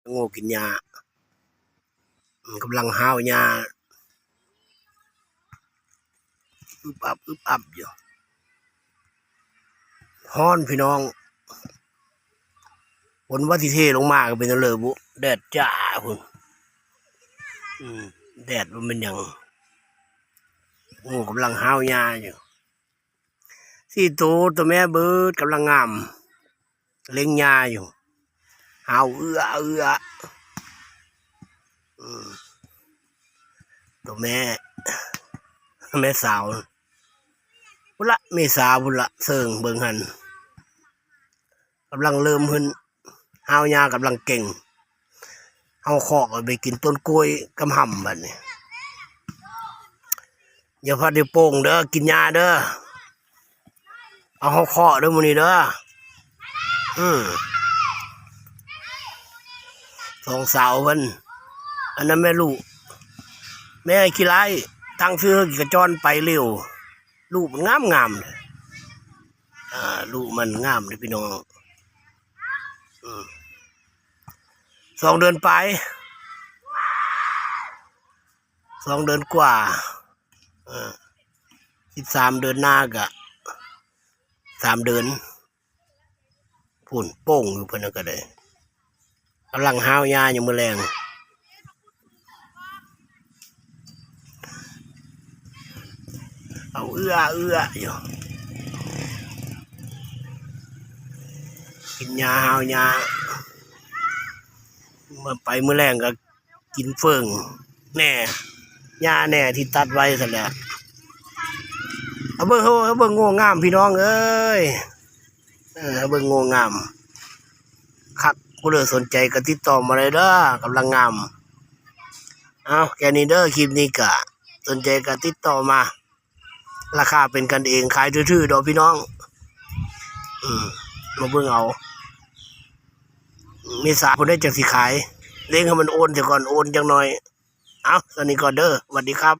ໂງ່ກິນຫຍ້າ ອືມ ກຳລັງຫ້າວຫຍ້າ ອຶບອັບ ອຶບອັບຢູ່. ຮ້ອນພີ່ນ້ອງ ຝົນວ່າຊິເທລົງມາກໍເປັນຈັ່ງເລີບຸ ແດດຈ້າພຸ້ນ. ອືມ ແດດບໍ່ແມ່ນຫຍັງ ໂອ້ ກຳລັງຫ້າວຫຍ້າຢູ່ ສີ່ໂຕ ໂຕແມ່ເບີດ ກຳລັງງາມ ເລັງຫຍ້າຢູ່ ຫ້າວເອື້ອເອື້ອ. ອືມ ໂຕແມ່ ແມ່ສາວ ພຸ້ນລະ ເມສາພຸ້ນລະ ເຊິ່ງເບິ່ງຫັ້ນ ກຳລັງເລີ່ມຂຶ້ນ ຫ້າວຫຍ້າກຳລັງເກັ່ງ ເຮົາເຄາະເອົາໄປກິນຕົ້ນກ້ວຍກຳຫຳບັດນີ້. ຢ່າພາດໄດ້ໂປ່ງເດີ ກິນຫຍ້າເດີ ເອົາເຮົາເຄາະເດີມື້ນີ້ເດີ. ອືມ ສອງສາວເພິ່ນ ອັນນັ້ນແມ່ລູກ ແມ່ຂີ້ຮ້າຍ ຕັ້ງຊື່ກະຈອນໄປເລັວ ລູກມັນງາມໆ ອ່າ ລູກມັນງາມເດ້ພີ່ນ້ອງ. ອືມ ສອງເດືອນປາຍ ສອງເດືອນກວ່າ ເອີ ສິບສາມເດືອນໜ້າກະສາມເດືອນ ພຸ້ນໂປ່ງຢູ່ເພິ່ນນັ້ນກະໄດ້ ກຳລັງຫ້າວຫຍ້າຢູ່ມື້ແລງ ເອົາເອື້ອເອື້ອຢູ່ ກິນຫຍ້າຫ້າວຫຍ້າ ມາໄປມື້ແລງກະ ກິນເຝີງແດ່ ຫຍ້າແດ່ທີ່ຕັດໄວ້ຊັ້ນແຫຼະ. ເອົາເບິ່ງ ເອົາເບິ່ງງົວງາມພີ່ນ້ອງເອີຍ ເອີ ເບິ່ງງົວງາມຄັກ ຜູ້ໃດສົນໃຈກໍຕິດຕໍ່ມາໄດ້ເດີ ກຳລັງງາມ. ເອົາ ແຄ່ນີ້ເດີ ຄລິບນີ້ກະສົນໃຈກໍຕິດຕໍ່ມາ ລາຄາເປັນກັນເອງ ຂາຍຖືກໆ ດອກພີ່ນ້ອງ. ອືມ ມາເບິ່ງເອົາ ເມສາພຸ້ນໃດຈັ່ງຊິຂາຍ ເລັງໃຫ້ມັນໂອນຊະກ່ອນ ໂອນຈັກໜ່ອຍ. ເອົາ ສ່ຳນີ້ກ່ອນເດີ ຫວັດດີຄັບ.